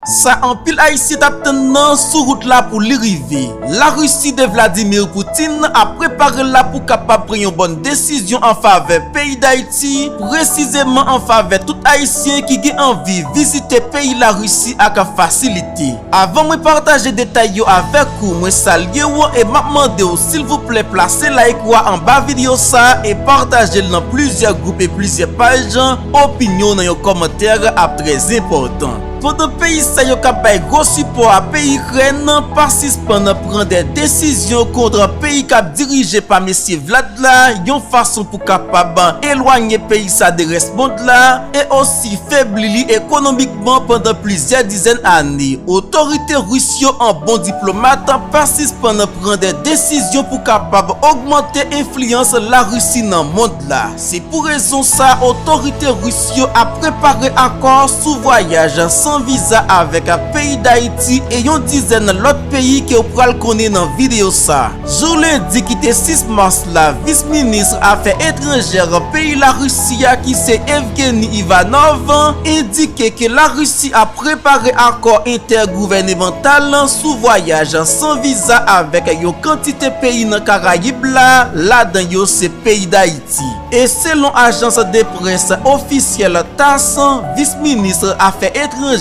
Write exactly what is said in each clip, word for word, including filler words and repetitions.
Sa anpil Ayisyen t ap tann nan sou wout la pou li rive. Larisi de Vladimir Putin ap prepare l la pou kapab pran yon bòn desizyon an favè peyi Dayiti, presizeman an favè tout Ayisyen ki gen anvi vizite peyi Larisi ak fasilite. Avan mwen pataje detay yo avèk ou, mwen salye w e m ap mande w silvouplè plase like ou a anba videyo sa a e pataje l nan plizyè gwoup e plizyè paj. Opinyon w nan yon kòmantè ap trè enpòtan. Pandan peyi sa yo k ap bay gwo sipò a peyi Ikrèn pa sispann pran de desizyon kont peyi k ap dirije pa mesye Vlad la, yon fason pou kapab elwanye peyi sa de rès mond la e osi febli li ekonomikman pandan plizyè dizèn ane. Otorite ris yo an bon diplomat pa sispann pran de desizyon pou kapab ogmante enfliyans Larisi nan mond la. Se pou rezon sa, otorite ris yo ap prepare akò sou vwayaj san viza avèk peyi Dayiti e yon dizèn lòt peyi ke w pral konnen nan videyo sa. Jou lendi ki te sis mas la, vis minis afè etranjè peyi Larisi a ki se Evgeny Ivanov endike ke Larisi ap prepare akò entègouvènemantal sou vwayaj san viza avèk yon kantite peyi nan Karayib la, ladan yo se peyi Dayiti. E selon ajans de près ofisyèl TASS, vis minis afè etranjè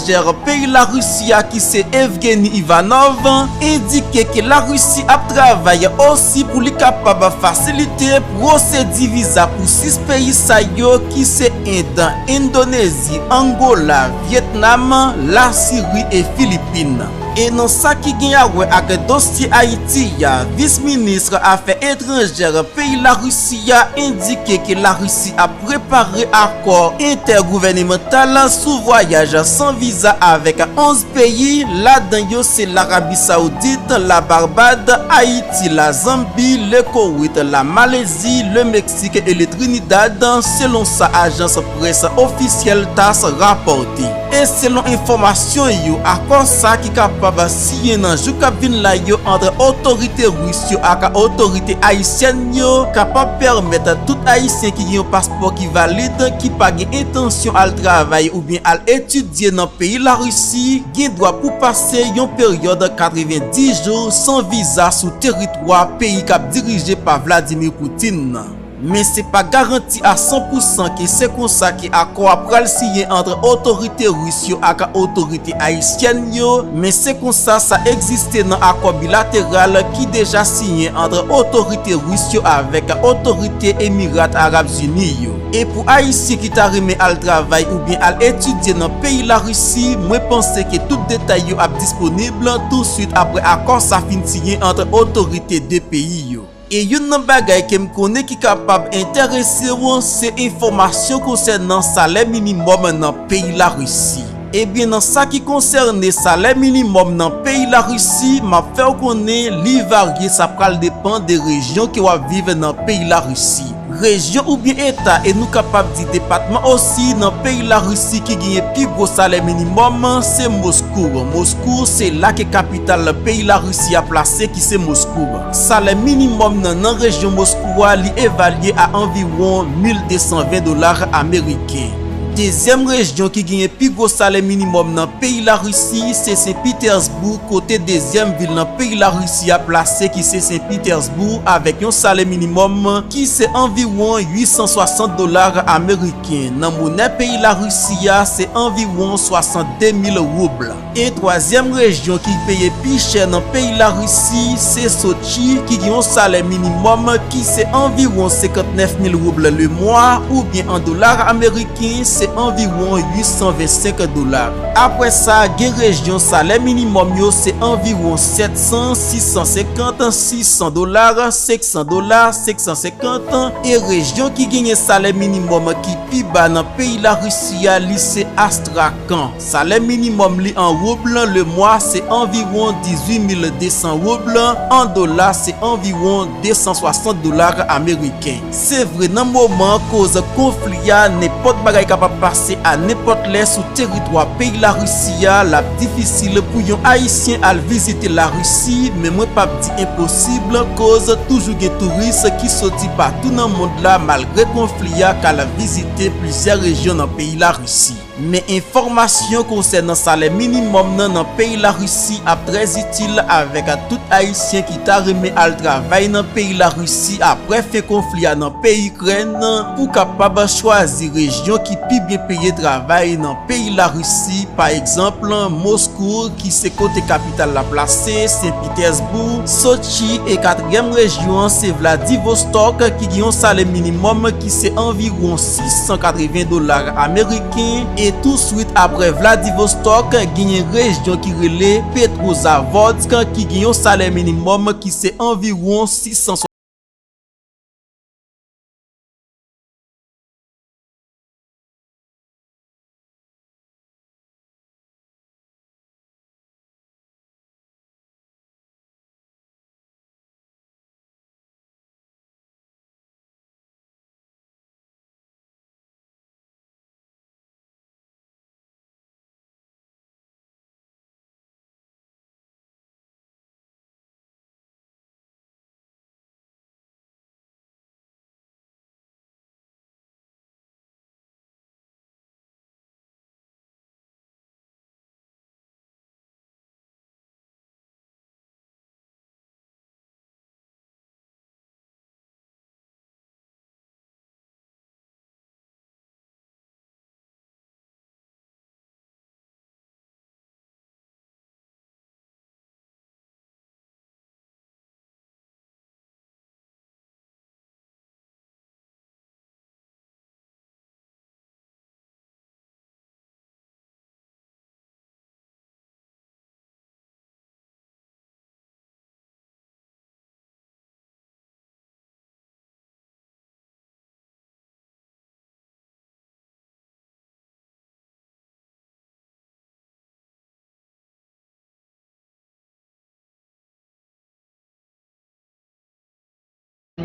peyi Larisi a ki se Evgeny Ivanov endike ke Larisi ap travay osi pou li kapab fasilite pwosedi viza pou sis peyi sa yo ki se End, Endonezi, Angola, Vyetnam, Lasiri e Filipin. E nan sa ki gen a wè ak dosye Ayiti a, vis minis afè etranjè peyi Larisi a endike ke Larisi ap prepare akò entègouvènemantal sou vwayaj san viza avèk onz peyi, ladan yo se Larabi Sawoudit, Labarbad, Ayiti, Lazanbi, Lekowet, Lamalezi, Lemeksik e Letrinidad, selon sa ajans près ofisyèl TASS rapòte. E selon enfòmasyon yo, akò sa ki kapab siyen nan jou k ap vin la yo ant otorite ris yo ak otorite ayisyèn yo kapab pèmèt tout Ayisyen ki gen yon paspò ki valid, ki pa gen entansyon al travay oubyen al etidye nan peyi Larisi, gen dwa pou pase yon peryòd katrevenndis jou san viza sou teritwa peyi k ap dirije pa Vladimir Putin nan. Men se pa garanti a san pou san ke se konsa ke akò a pral siyen ant otorite ris yo ak otorite ayisyèn yo, men se konsa sa egziste nan akò bilateral ki deja siyen ant otorite ris yo avèk otorite Emirat Arab Ini yo. E pou Ayisyen ki ta renmen al travay oubyen al etidye nan peyi Larisi, mwen panse ke tout detay yo ap disponib touswit apre akò sa fin siyen ant otorite de peyi yo. E youn nan bagay ke m konnen ki kapab enterese w, se enfòmasyon konsènan salè minimòm nan peyi Larisi. Ebyen, nan sa ki konsène salè minimòm nan peyi Larisi, m ap fè w konnen li varye, sa pral depann de rejyon ke w ap viv nan peyi Larisi. Rejyon oubyen eta, e nou kapab di depatman osi, nan peyi Larisi ki genyen pi gwo salè minimòm, se Moskou. Moskou, se la ke kapital peyi Larisi a plase, ki se Moskou. Salè minimòm nan, nan rejyon Moskou a, li evalye a anviwon mil de san ven dola ameriken. Dezyèm rejyon ki genyen pi gwo salè minimòm nan peyi Larisi, se Sen Pitèsbou, kote dezyèm vil nan peyi Larisi a plase, ki se Sen Pitèsbou, avèk yon salè minimòm ki se anviwon uit san swasant dola ameriken. Nan monè peyi Larisi a, se anviwon swasannde mil wouble. E twazyèm rejyon ki peye pi chè nan peyi Larisi, se Sotchi, ki gen yon salè minimòm ki se anviwon senkantnèf mil wouble lemwa, oubyen an dola ameriken, se anviwon uit san vennsenk dola. Apre sa, gen rejyon salè minimòm yo se anviwon sèt san, sis san senkant, sis san dola, senk san dola, senk san senkant, e rejyon ki genyen salè minimòm ki pi ba nan peyi Larisi a, li se Astrakan. Salè minimòm li an wouble lemwa se anviwon dizuit mil de san wouble, an dola se anviwon de san swasant dola ameriken. Se vre, nan moman koz konfli a, nenpòt bagay kapab pase a nenpòt lè sou teritwa peyi Larisi a, l ap difisil pou yon Ayisyen al vizite Larisi, men mwen p ap di enposib, koz toujou gen touris ki soti patou nan mond la, malgre konfli a, k al vizite plizyè rejyon nan peyi Larisi. Men enfòmasyon konsènan salè minimòm nan nan peyi Larisi ap trè itil avèk tout Ayisyen ki ta renmen al travay nan peyi Larisi apre fen konfli a nan peyi Ikrèn pou kapab chwazi rejyon ki pi byen peye travay nan peyi Larisi, pa egzanp, Moskou, ki se kote kapital la plase, Sen Pitèsbou, Sochi, e katriyèm rejyon an se Vladivostok, ki gen yon salè minimòm ki se anviwon sis san katreven dola ameriken, e touswit apre Vladivostok, genyen rejyon ki rele Petrozavodsk, ki gen yon salè minimòm ki se anviwon sis san.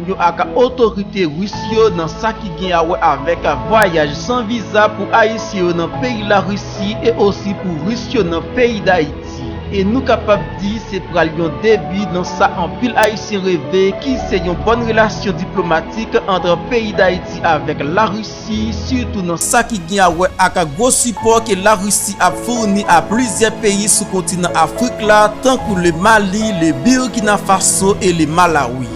Yo ak otorite ris yo nan sa ki gen a wè avèk vwayaj san viza pou Ayisyen yo nan peyi Larisi e osi pou Ris yo nan peyi Dayiti. E nou kapab di se pral yon debi nan sa anpil Ayisyen reve, ki se yon bòn relasyon diplomatik ant peyi Dayiti avèk Larisi, sitou nan sa ki gen a wè ak gwo sipò ke Larisi ap founi a plizyè peyi sou kontinan Afrik la, tankou le Mali, le Burkina Faso e le Malawi.